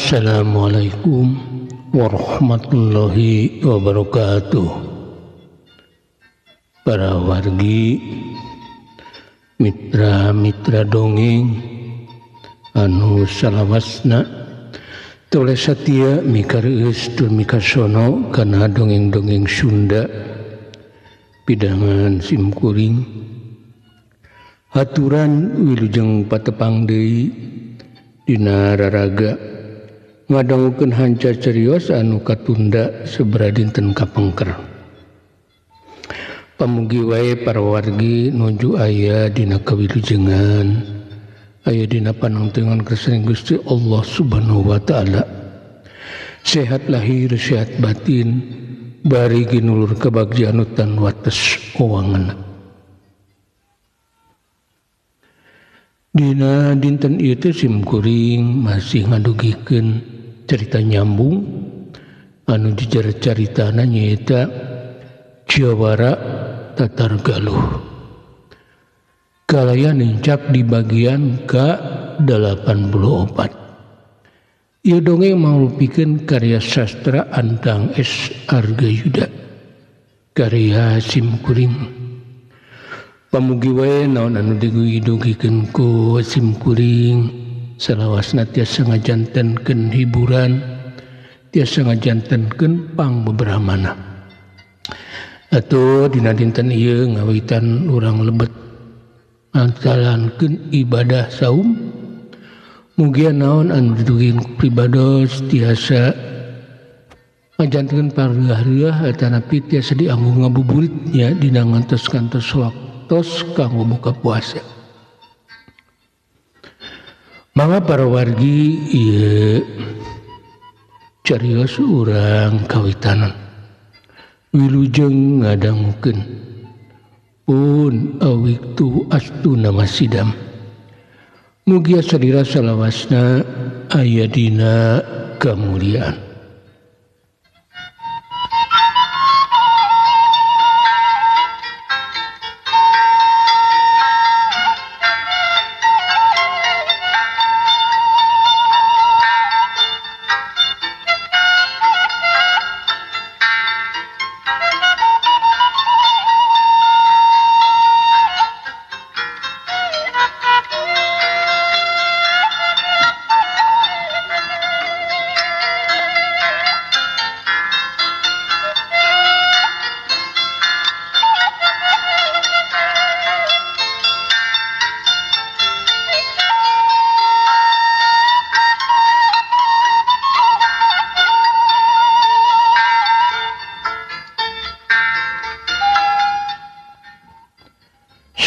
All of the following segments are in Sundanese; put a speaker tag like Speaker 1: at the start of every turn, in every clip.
Speaker 1: Assalamualaikum warahmatullahi wabarakatuh. Para wargi, mitra-mitra dongeng anu salawasna tole satia mikareus tur mikasono kana dongeng-dongeng Sunda pidangan simkuring. Haturan wilujeng patepang deui dina raraga ngadangukeun hanca cerios anu katunda sabaraha dinten kapengker. Pamugi wae para wargi nuju aya dina kawilujengan, aya dina panangtengan kersane Gusti Allah Subhanahu wa taala. Sehat lahir, sehat batin, bari ginulur kabagjan tan wates owangan. Dina dinten ieu teh simkuring masih ngadugikeun cerita nyambung anu jejer caritana nyaeta Jawara Tatar Galuh. Kalayan nincak di bagian ke-84. Ieu dongeng mangrupikeun karya sastra Andang S. Argayuda, karya simkuring. Pamugi wae naon anu didugikeun ku simkuring salawasna tiasa ngajantenkeun hiburan, tiasa ngajantenkeun pangbeberamana. Atuh dina dinten ieu ngawitan urang lebet ngajalankeun ibadah saum. Mugia naon anu didugikeun ku pribados tiasa ngajantenkeun pareuah-reuah atanapi tiasa dianggo ngabuburit nya dina ngantos-kantos waktos kanggo buka puasa. Mangga para wargi ieu carios urang kawitanan. Wilujeng ngadangukeun pun awiktu astuna masidam. Mugia salira salawasna aya dina kamuliaan.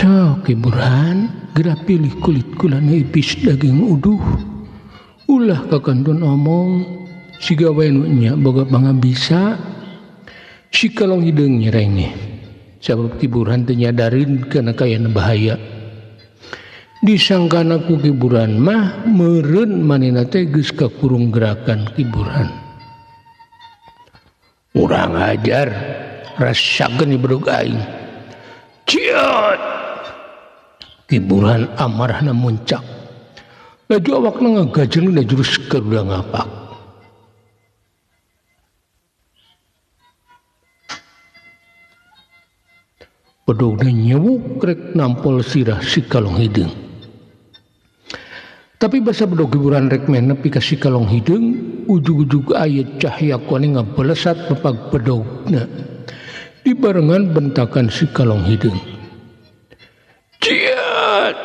Speaker 1: Sok Ki Burhan, geura pilih kulit kulana ipis daging uduh. Ulah kakantun omong, siga wae nu nya boga pangabisa. Si kalong hideung nyerenge. Sabab Ki Burhan teu nyadarin kana kayana bahaya. Disangkana ku Ki Burhan mah meureun manehna teh geus kakurung gerakan Ki Burhan. Urang ajar, rasakeun bedog aing. Ciot! Ki Burhan amarahna muncak. Laju awakna ngagajeng dina jurus Garuda ngapak. Bedogna nyewuk rek nampol sirah si kalong hideung. Tapi basa bedog Ki Burhan rek meh nepi ka si kalong hideung, ujug-ujug aya cahya kuning ngabalesat pepag bedogna. Dibarengan bentakan si kalong hideung. Ciat!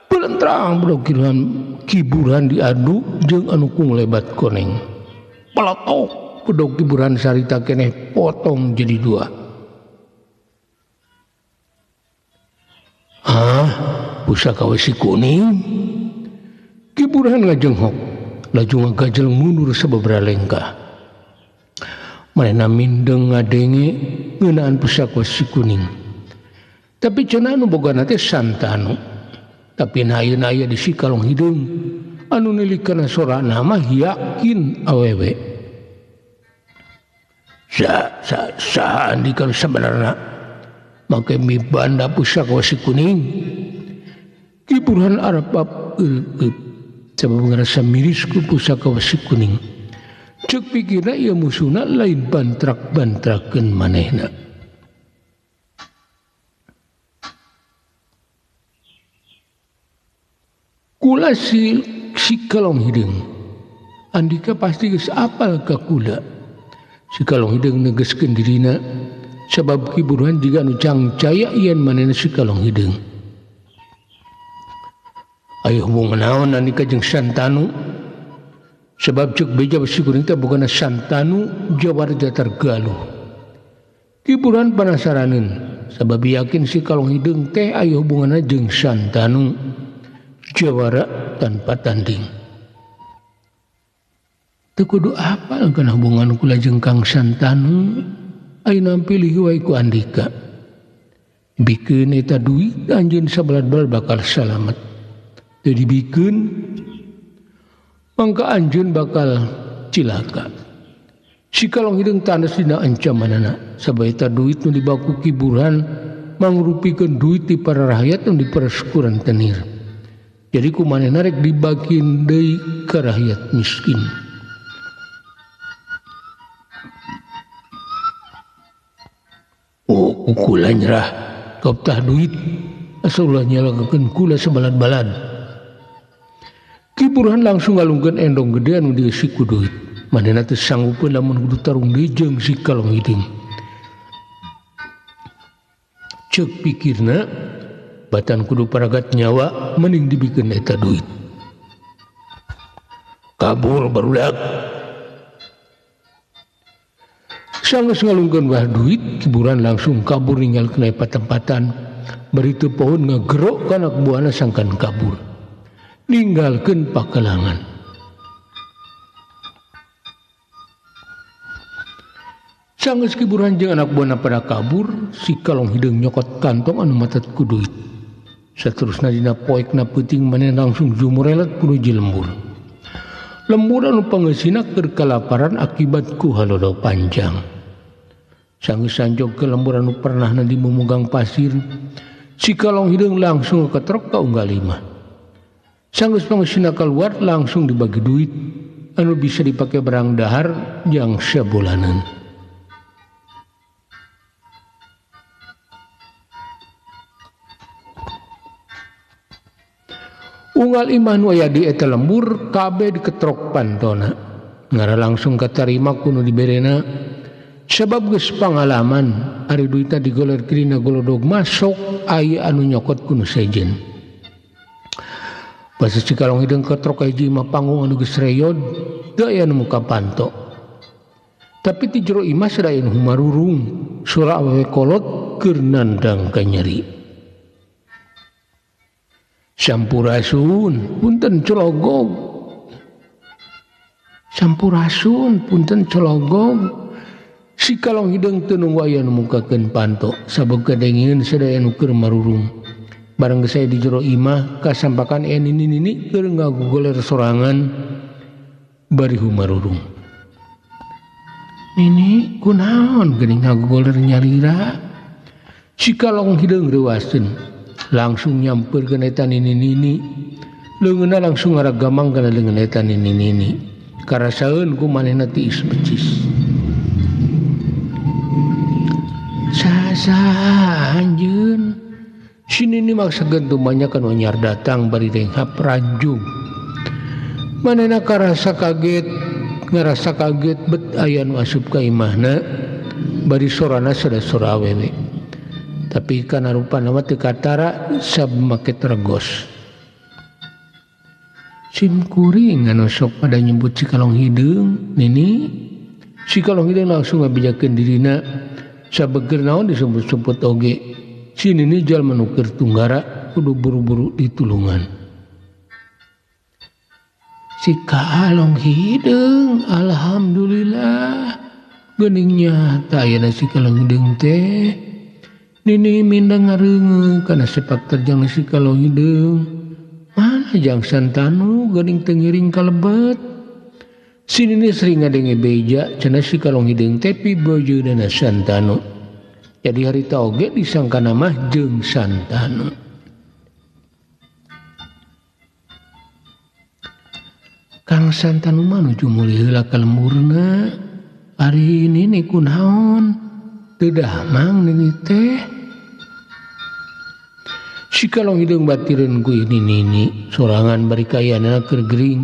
Speaker 1: Pelentrang bedog Ki Burhan diadu jeung anu kung lebat koneng. Peletok bedog Ki Burhan sarita keneh potong jadi dua. Hah? Pusaka wesi kuning? Ki Burhan ngajenghok, laju ngagajel mundur sababaraha lengkah. Manehna mindeng ngadenge ngeunaan pusaka wesi kuning. Tapi cenah anu bogana teh Santanu. Tapi na ayeuna aya di si kalong hideung anu nilik kana sorana mah yakin awewe. Sa sa saha andika sabenarna make mibanda pusaka wesi kuning. Ki Burhan arapap eureup. Sabab ngarasa miris ku pusaka wesi kuning. Cek pikirna ieu musuhna lain bantrak-bantrakeun manehna. Kula si kalong hideung. Andika pasti geus apal ka kula. Si kalong hideung negeskeun dirina sabab Ki Burhan jiga anu cangcaya yen manehna si kalong hideung. Ayo hubungan naon Andika jeung Santanu? Sebab cek beja besi kuning teh bukanna Santanu jawara Jatar Galuh. Ki Burhan panasaraneun sabab yakin si kalong hideung teh aya hubunganna jeung Santanu jawara tanpa tanding. Teu kudu apal kana hubungan kula jeung Kang Santanu, ayeuna pilih wae ku Andika. Bikeun eta duit anjeun sabalad-balad bakal salamet. Teu dibikeun mangka anjeun bakal cilaka. Si kalong hideung tandes dina ancamanana, sabab eta duit nu dibaku Ki Burhan mangrupikeun duit ti para rakyat nu dipereskuran tenir. Jadi ku manehna rek dibagin deui ka rakyat miskin. Oh, kula nyerah kaptah duit asal ulah nyalakakeun kula sebalad-balad. Ki Burhan langsung ngalungkeun endong gede anu dieusi ku duit. Manehna teu sanggupeun lamun kudu tarung deui jeung si kalong hideung. Ceuk pikirna batan kudu paragat nyawa mending dibikeun eta duit. Kabur barudak. Sanggeus ngalungkeun wah duit, Ki Burhan langsung kabur ninggalkeun patempatan. Bari teu pohon ngagerok ka anak buahna sangkan kabur. Ninggalkeun pakelangan. Sanggeus Ki Burhan jeung anak buahna pada kabur, si kalong hideung nyokot kantong anu matet ku duit. Saterusna dina poekna peuting manehna langsung jumurelet menuju lembur. Lembur anu pangeusina keur kalaparan akibat ku halodo panjang. Sanggeus sanjog ke lembur anu pernahna dimumugang pasir, si kalong hideung langsung ketrok ka unggal imah. Sanggeus pangeusina kaluar langsung dibagi duit anu bisa dipake barang dahar jang sabulanan. Unggal imah nu aya di eta lembur kabeh diketrok pantona. Ngara langsung katarima ku nu diberena sabab geus pangalaman ari duitna digoler dina golodog masuk aya anu nyokot ku nu sejen. Basa si kalong hideung ketrok ka hiji imah panggung anu geus reyod teu aya nu muka panto. Tapi ti jero imah sadaya nu humarurung sora awewe kolot keur nandang kanyeri. Sampurasun punten celogog. Sampurasun punten celogog. Si kalong hideung teu nunggu aya nu mukakeun panto sabab kadengeun sadaya nu keur marurung. Bareng geus aya di jero imah kasampakan aya nini-nini keur ngagogoler sorangan bari humarurung. Nini kunaon geuning ngagogoler nyalira? Si kalong hideung reuaseun. Langsung nyamperkeun eta nini-nini. Leungeunna langsung ngaragamang kana leungeun eta nini-nini. Karasaeun ku manehna tiis becis. Sasa anjeun. Si nini maksa gentumannya kan anyar datang bari renghap ranjung. Manehna karasa kaget, ngarasa kaget bet aya nu asup ka imahna bari sorana sada sora awewe. Tapi kana rupana mah teu katara sab make regos. Sim kuring anu sok pada nyebut si kalong hideung, nini. Si kalong hideung langsung ngabejakeun dirina sabeger naon disumput-sumput oge. Si nini jalma nu keur tunggara kudu buru-buru ditulungan. Si kalong hideung alhamdulillah geuning nyata ayeuna si kalong hideung teh. Nini mindang ngareungeung kana sepak terjang si kalong hideung. Mana jang Santanu geuning teu ngiring kalebet. Si nini sering ngadenge beja cenah si kalong hideung teh pibojeunana Santanu. Jadi harita oge disangkana mah jeung Santanu. Mang Santanu mah nuju mulih heula ka lemburna. Ari nini kunaon? Teu damang nini teh. Si kalong hideung batireun ku ini nini sorangan bari kayaanana keur gering.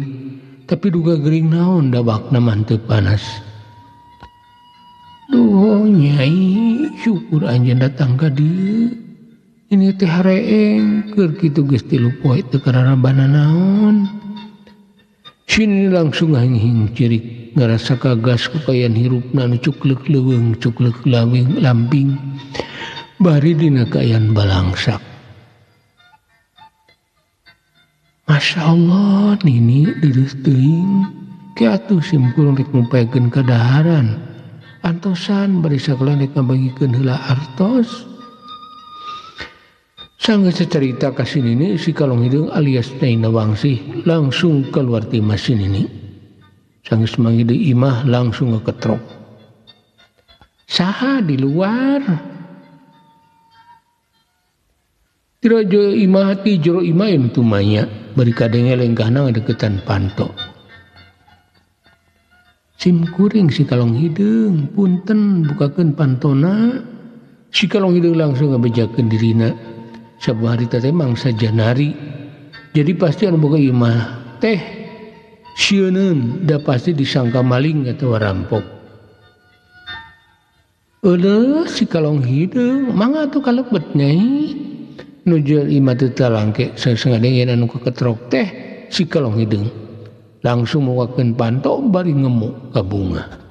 Speaker 1: Tapi duga gering naon da bakna mah teu panas. Duh nyai, syukur anjeun datang ka dieu. Ini teh hareeng keur kitu geus 3 poe teu kararabana naon. Sini langsung hanghing cirik ngarasa kagas ku kayan hirupna nu cuklek leuweung cuklek lawing lamping bari dina kayan balangsak. Masya Allah nini deureuh teuing ke atuh simkuring rek ngumpaekeun kadaharan antosan bari sakelan rek ngabagikeun heula artos. Sanggeus sacarita ka si nini si kalong hideung alias Nyai Nawangsih langsung keluar ti imah si nini. Sanggeus manggih deui imah langsung ngeketrok. Saha di luar? Tirajo imah ti jero imah anu tumanya bari kadenge lengkahna ngadeukeutan panto. Sim kuring si kalong hideung punten bukakeun pantona. Si kalong hideung langsung ngabejakeun dirina. Sabuah harita teh mangsa janari. Jadi pasti anu boga imah teh sieuneun da pasti disangka maling atawa rampok. Euleuh si kalong hideung mangga atuh kalebet nyai. Nuju imah teu talangke sasengadenge anu keketrok teh si kalong hideung langsung mukakeun panto bari ngemuk ka bunga.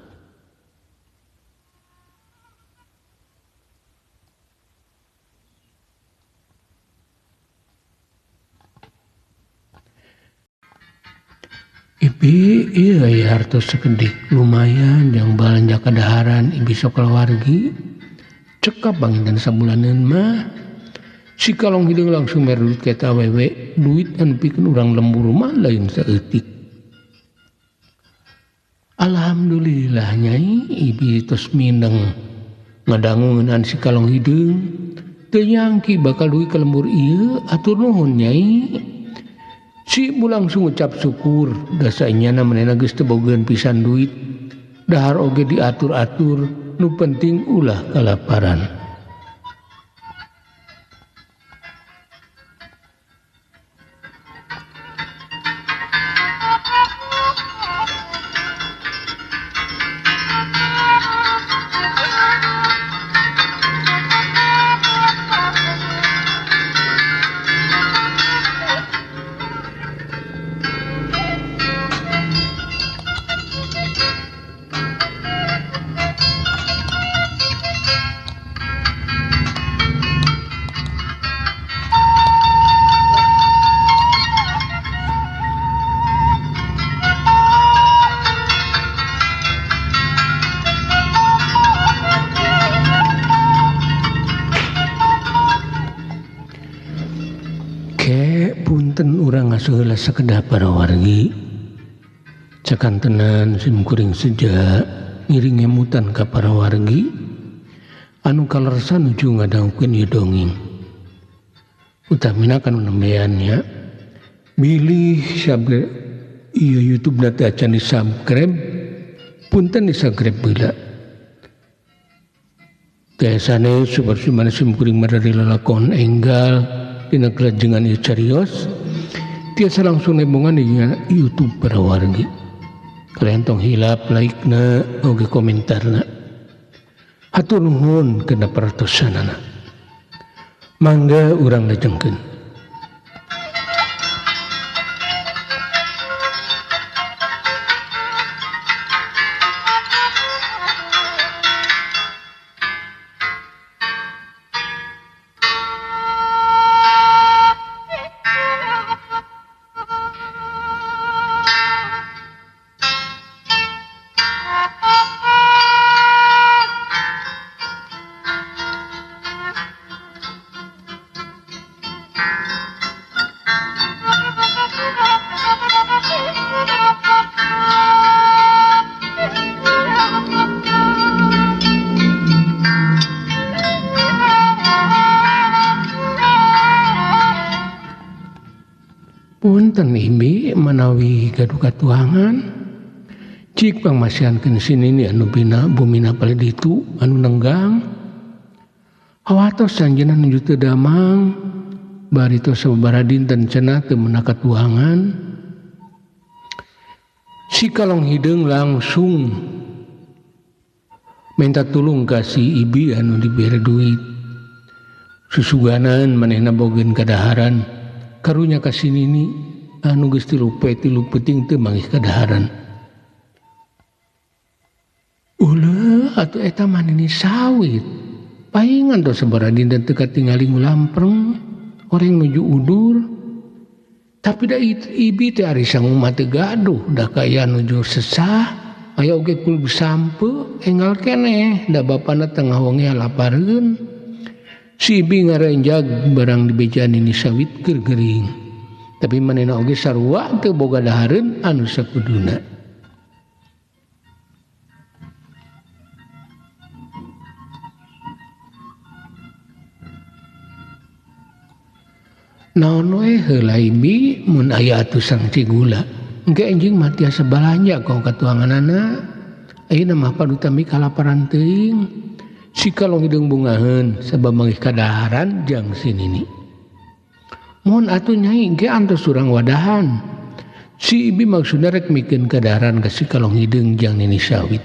Speaker 1: Ibi iya ya hartos sekedik lumayan jang balanja kadaharan ibi sok keluargi cekap banginten sabulaneun mah. Si kalong hideung langsung mere duit ka eta awewe, duit anu pikeun urang lembur mah lain saeutik. Alhamdulillah nyai ibi tos mindeng ngadangu ngeunaan si kalong hideung teu nyangki bakal duit ka lembur ieu atur nuhun nyai. Si ibu langsung ngucap syukur da saenyana manehna geus teu bogaeun pisan duit dahar oge diatur-atur nu penting ulah kalaparan. Punten urang ngasuh heula sakedap para wargi. Cakantenan sim kuring seja ngiring ngemutan ka para wargi anu kalersan nuju ngadangukeun ieu dongeng. Utamina kanu nembean nya bilih subscribe ieu YouTube na teh acan di-subscribe punten di-subscribe heula. Teh sanes supados mana sim kuring madari lalakon enggal dina kelajengan ieu carios tiasa langsung nembongan di YouTube para wargi. Kalian tong hilap like na oge komentarna. Hatur nuhun kana pertosanana. Mangga urang lajengkeun. Punten ibi manawi gaduh katuangan. Cik pangmasihankeun si nini anu bina bumina palih ditu anu nenggang. Hawatos anjeunna nuju teu damang. Bari tos sababaraha dinten cenah teu meunang katuangan. Si kalong hideung langsung minta tulung ka si ibi anu dibere duit. Susuganan manehna bogeun kadaharan. Karunya ka si nini anu geus 3 poe 3 peuting teu manggih kadaharan. Ulah atuh eta mah nini sawit. Paingan tos sabaraha dinten teu katingali ngulampreng, oreng nuju udur. Tapi da ibi teh ari sangu mah teu gaduh, da kaya nuju sesah, aya oge kulub sampe enggal keneh, da bapana tengah wengi lapareun. Si ibi ngarenjag barang dibejaan nini sawit keur gering. Tapi manehna oge sarua teu boga dahareun anu sakuduna. Naon we heula ibi mun aya atuh sangci gula. Engke enjing mah tiasa balanja ka katuanganana. Ayeuna mah padutami kalaparan teuing. Si kalong hideung bungaheun sabab manggih kadaharan jang si nini. Mohon atuh nyai engke antos urang wadahan. Si ibi maksudna rek mikeun kadaharan ka si kalong hideung jang nini sawit.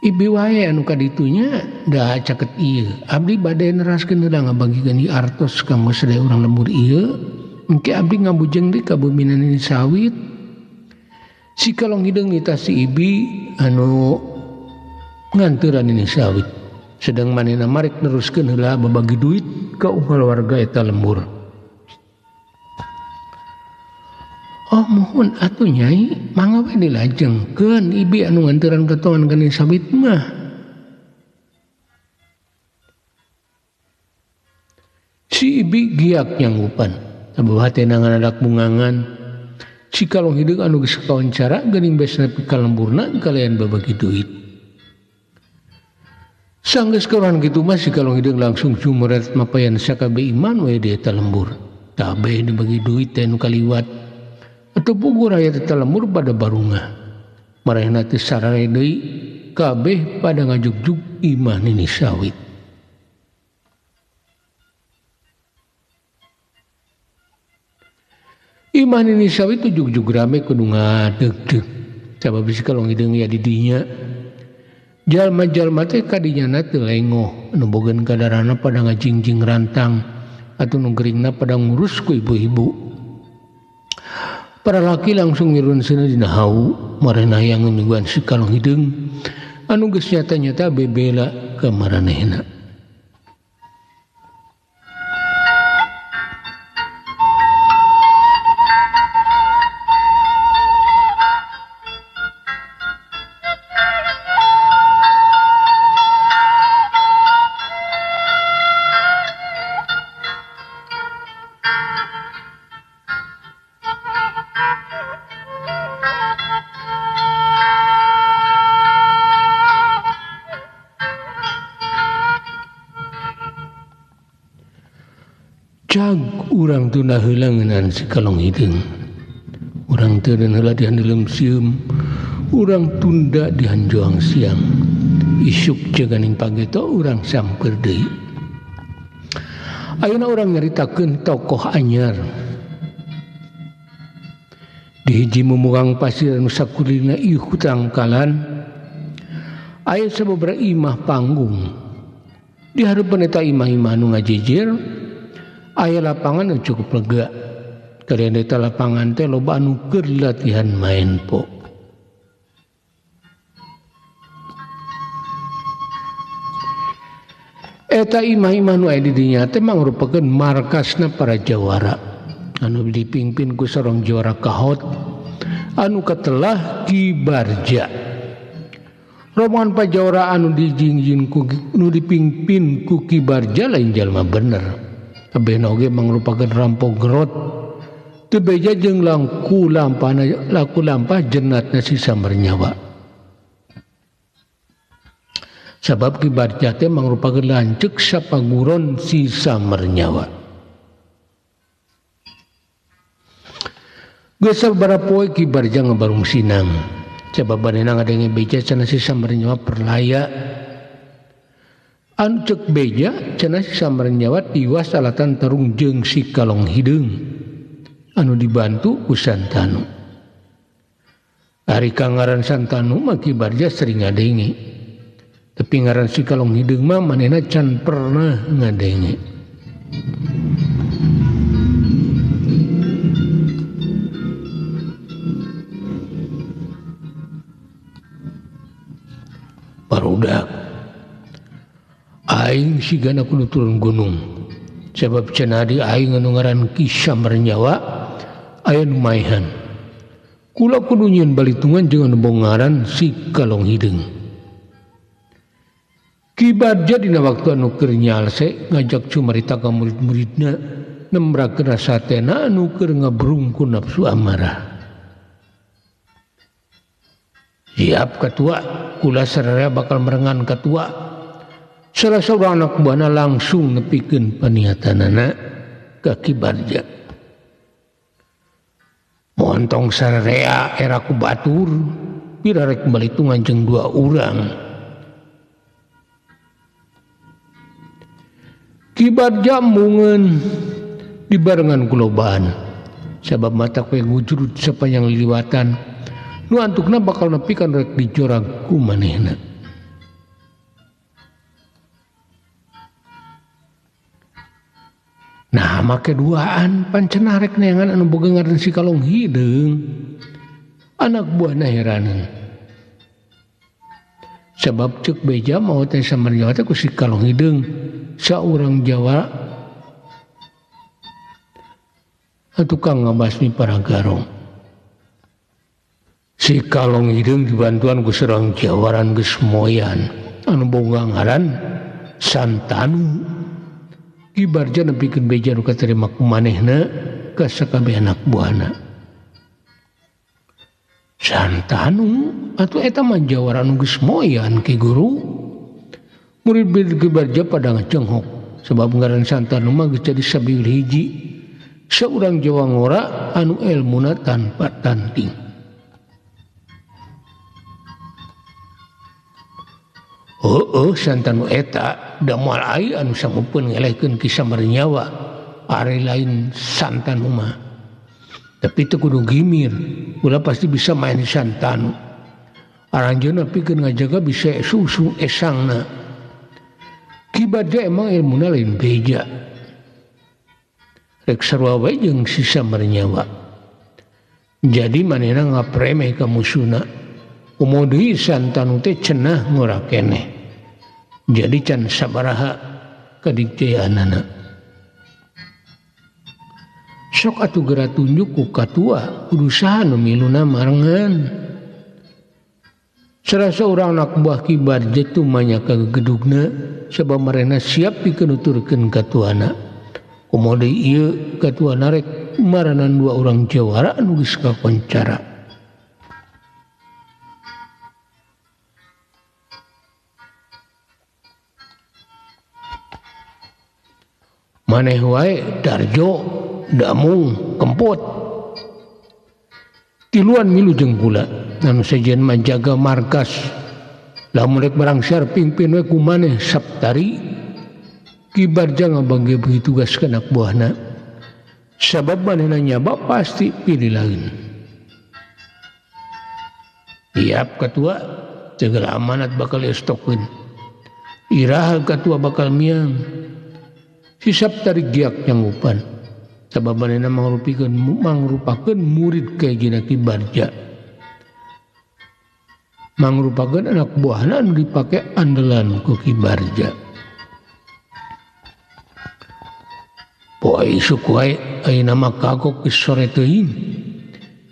Speaker 1: Ibi wae anu kaditunya da caket ieu. Abdi bade neraskeun heula ngabagikeun ieu artos kanggo sadaya urang lembur ieu. Engke abdi ngabujeng deui ka bumina nini sawit. Si kalong hideung nitah si ibi anu nganturan nini sawit. Sedang manehna marek neruskeun heula babagi duit ka unggal warga eta lembur. Oh mohon atuh nyai, mangga we dilajengkeun ibi anu nganturan katuangan ka nini sawit mah. Si ibi giak nyanggupan, sabab hatena nganadak bungangan. Si kalong hideung anu geus kawancara geuning bes nepi ka lemburna kalian babagi duit. Sanggeus karuhan kitu mah si kalong hideung langsung cumeret mapayan sakabeh iman we di eta lembur. Kabeh dibagi duit teh nu kaliwat. Atau pugur aya eta lembur pada barungah. Marehna teh sarare deui kabeh pada ngajugjug imah nini sawit. Imah nini sawit tujugjug rame kudu ngadeg-deg. Sabab si kalong hideung ya di dinya. Jalma-jalma teh kadinyana teu lengoh, nu bogeun kadarana pada ngajingjing rantang atau nu geringna pada ngurus ku ibu-ibu. Para laki langsung mirun seuneu dina hau, marehna hayang nyuguhan si kalong hideung anu geus nyata-nyata bebela ka maranehna. Cag urang tunda heula ngeunaan si kalong hideung. Urang teu deun heula dihandelem sieum, urang tunda dihanjoang siang. Isuk jaganing pageto urang samper deui. Ayeuna urang nyaritakeun tokoh anyar. Di hiji mumugang pasir anu sakulina ieu tangkalan aya sababaraha imah panggung. Di hareupeun eta imah-imah anu ngajejer aya lapangan anu cukup lega. Kalian eta lapangan teh loba anu keur latihan main po. Eta imah-imah nu aya di dinya teh mangrupakeun markasna para jawara anu dipimpin ku sorong jawara kahot anu katelah Ki Barja. Rombongan pajawara anu dijingjing ku nu dipimpin ku Ki Barja lain jalma bener. Kabehna oge mangrupakeun rampok gerot. Teu beja jeung langku lampahna laku lampah jenatna si Sambernyawa. Sabab Ki Barja teh mangrupakeun lanceuk sapaguron si Sambernyawa. Geus sabaraha poe Ki Barja ngabarung sinang. Sabab manehna ngadenge beja cenah si Sambarnyawa perlaya. Anu cek beja cenah si Sambarnyawa tiwas alatan tarung jeung si Kalong Hideung anu dibantu ku Santanu. Ari ka ngaran Santanu mah Ki Barja sering ngadenge. Tapi ngaran si Kalong Hideung mah manehna can pernah ngadenge. Barudak aing sigana kudu turun gunung. Sebab cenah di aing anu ngaran Ki Sambarnyawa aya nu maehan. Kula kudu nyieun balitungan jeung anu ngaran si Kalong Hideung. Ki Barja dina waktu anu keur nyalse ngajak cumarita ka murid-muridna nembrakeun satena anu keur ngabrung ku nafsu amarah. Siap ketua, kula sararea bakal merengan ketua. Salah seorang anak buahna langsung nepikeun paniatanana ka Ki Barja. Montong sararea era ku batur, pira rek balitungan jeung dua urang. Ki Barja mungeun dibarengan kulobaan. Sabab mata kue ngujurut sepanjang liliwatan. Nu antukna bakal nepikan rek dijorag ku manehna. Nah make duaan pancenah rek neangan anu boga ngaran si Kalong Hideung. Anak buahna heraneun. Sabab cek beja mau teh Sambarnyawa teh ku si Kalong Hideung saurang Jawa tukang ngabasmi para garong. Si Kalong Hideung dibantuan ku serang Jawaran geus moyan anu boga ngaran Santanu. Ki Barja nepikeun beja nu katarima ku manehna ka sakabeh anak buahna. Santanu atuh eta mah jawara anu geus moyan Ki Guru. Murid-murid Ki Barja pada ngacenghok sebab ngaran Santanu mah geus jadi sabiul hiji saurang Jawa ngora anu elmuna tanpa tanding. Heueuh Santanu eta da moal aya anu sanggupeun ngelehkeun Ki Sambarnyawa ari lain Santanu mah. Tapi teu kudu gimir, ulah pasti bisa main Santanu. Aranjeunna pikeun ngajaga bisa susu esangna. Ki Barja emang ilmuna lain beja. Rek sarua wae jeung si Sambarnyawa. Jadi manehna ngapremeh ka musuhna. Komo deui Santanu teh cenah ngora keneh. Jadi can sabaraha kadikjayaanana. Sok atuh geura tunjuk ku katua kudu saha nu miluna marengan. Sarasa urang anak buah Ki Barja tumanya ka gegedugna sabab marehna siap pikeun nuturkeun katuana. Komo deui ieu katuana rek maranan dua urang jawara anu geus kakoncara. Maneh wae Darjo, Damung, Kempot. Tiluan milu jeung kula anu sejen mah jaga markas. Lamun rek barang siar pimpin we ku maneh Saptari. Ki Barja ngabagi-bagi tugas ka anak buahna. Sabab manehna nyaba pasti pilih lain. Iap ketua segala amanat bakal estokeun. Iraha ketua bakal miang. Si Saptari giak nyanggupan. Sabab manehna mangrupakeun murid kayak Ki Barja. Mangrupakeun anak buahna anu dipake andalan ku Ki Barja. Poe isuk wae ayeuna mah kagok geus sore teuing.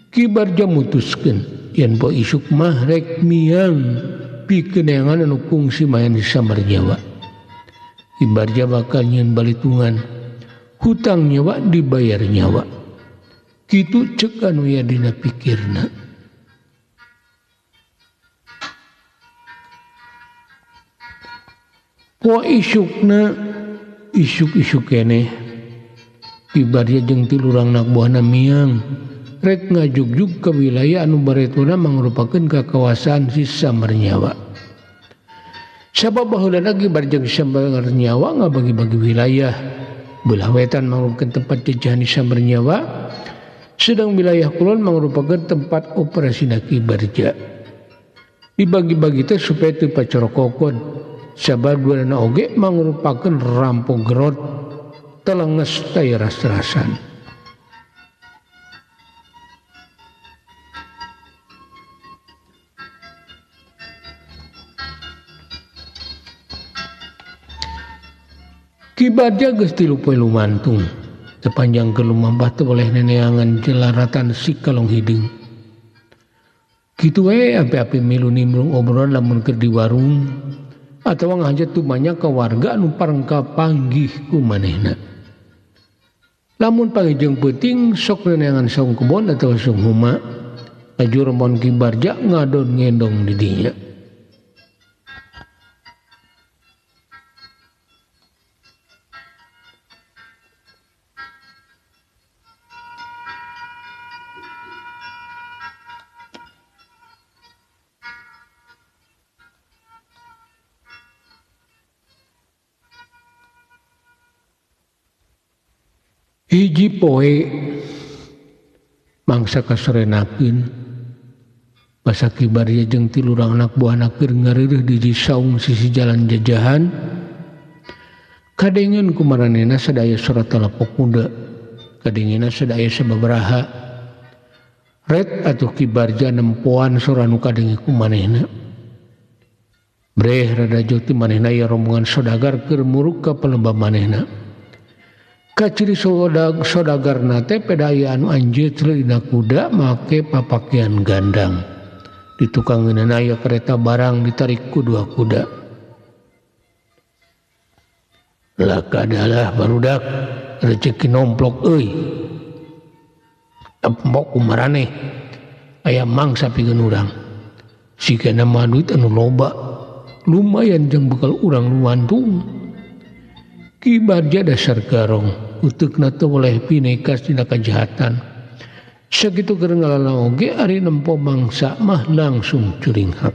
Speaker 1: Ki Barja mutuskeun yen poe isuk mah rek miang pikeun neangan anu kungsi maen di Sambarnyawa. Ki Barja bakal nyieun balitungan, hutang nyawa dibayar nyawa. Kitu cek anu ya dina pikirna. Poe isukna isuk-isuk keneh Ki Barja jeung tilu urang anak buahna miang rek ngajugjug ka wilayah anu baretona mangrupakeun kakawasan si Samernyawa. Sabab baheula lagi barjang Samernyawa ngabagi-bagi wilayah. Belah wetan mangrupakeun tempat jajahan Samernyawa, sedang wilayah kulon mangrupakeun tempat operasi Ki Barja. Dibagi-bagi teh supaya teu pacorokokon. Sabab duanana oge mangrupakeun rampok gerot telenges taya ras-rasan. Ki Barja geus 3 poe lumantung. Sepanjang keur lumampah teu boleh neneangan jelaratan si kalong hideung. Kitu we api-api milu nimbrung obrolan lamun keur di warung atawa ngahajat tumanya ka warga anu parengka panggih ku manehna. Lamun panggih peuting sok neneangan saung kebon atawa saung huma, laju rombongan Ki Barja ngadon ngendong di dinya. Hiji poe mangsa kasorenakeun basa Ki Barja jeung 3 urang anak buahna keur ngareureuh di saung sisi jalan jajahan kadengeun ku maranehna sadaya sora talapok kuda kadengeunna sadaya sababaraha ret atuh Ki Barja nempoan sora nu kadenge ku manehna breh rada jauh ti manehna aya rombongan sodagar keur muruk ka palembah manehna. Kaciri sodagarna teh peda aya anu anjeut dina kuda make papakean gandang. Di tukangeunana aya kereta barang ditarik ku 2 kuda. Lakadalah barudak rezeki nomplok euy. Tepok ku maraneh aya mangsa pikeun urang. Sigana mah duit anu loba, lumayan jeung bekal urang lumantung. Ki Barja dasar garong. Uteukna teu boleh pinekas dina kajahatan. Sakitu keur ngalala oge ari nempo mangsa mah langsung curinghak.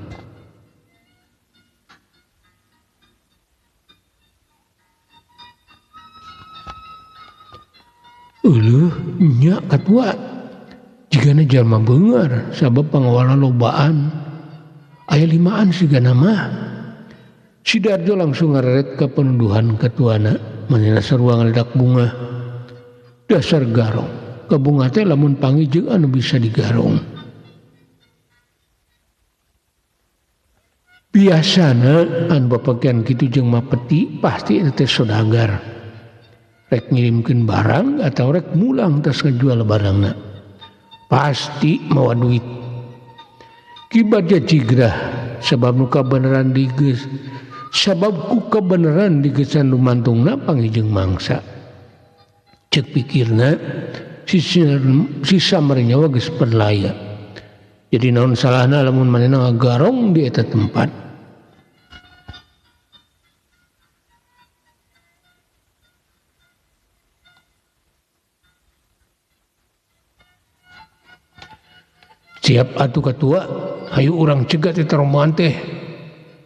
Speaker 1: Euleuh nya katua jigana jalma beungar sabab pangawalna lobaan. Aya 5an sigana mah. Sidarjo langsung ngareret ka penunduhan katuana. Manehna sarua ngaledak bunga. Dasar garong. Kabunga teh lamun panggih jeung anu bisa digarong. Biasana anu bapakean kitu jeung mapeti pasti eta teh sodagar. Rek ngirimkeun barang atau rek mulang tas ngajual barangna. Pasti mawa duit. Ki Barja cigrah sabab nu kabeneran digeus. Sabab ku kebenaran digesan lumantungna panggih mangsa. Cek pikirna si Samernyawa geus perlaya. Jadi naon salahna lamun manehna ngagarong di eta tempat. Siap atuh katua, hayu urang cegat eta rombongan teh.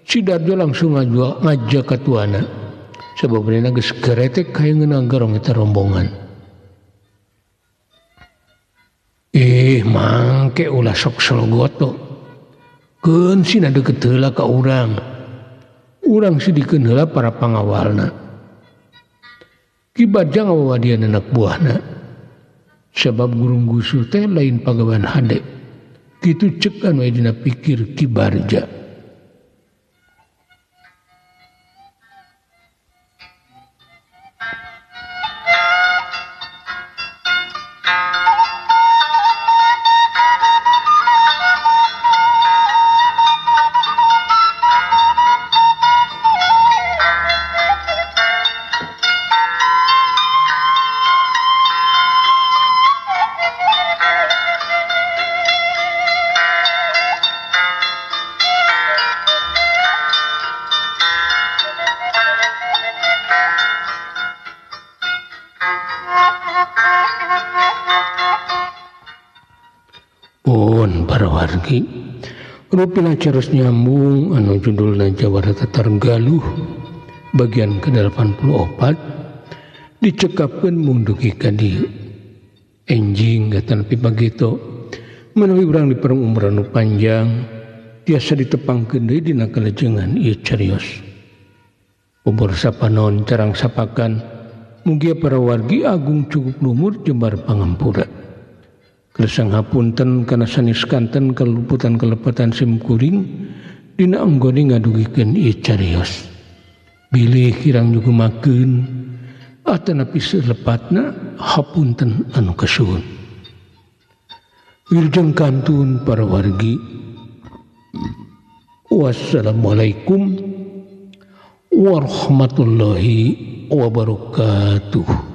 Speaker 1: Si Darjo langsung ngajak katuana. Sebab manehna geus geretek hayang ngeunang garong eta rombongan. Mangke ulah sok sologoto. Keun sina deukeut heula ka urang. Urang sidikeun heula para pangawalna. Ki Barja ngawawadian anak buahna. Sabab gurung gusuh teh lain pagawean hade. Kitu cek anu aya dina pikir Ki Barja. wargi. Rupina cariyos nyambung anu judulna Jawara Tatar Galuh bagian ke-84 dicekapkeun mung dugi ka dieu. Enjing gatan pipagito menawi urang dipereng umur anu panjang tiasa ditepangkeun deui dina kalejengan ieu cariyos. Bobor sapanon carang sapakan mugia para wargi agung cukup lumur jembar pangampura. Kresang hapunten kana sanes kanten kaluputan kelepatan sim kuring dina anggone ngadugikeun ieu cariyos. Bilih kirang nyugumakeun atanapi selepatna hapunten anu kasuhun. Wilujeng kantun para wargi. Wassalamualaikum warahmatullahi wabarakatuh.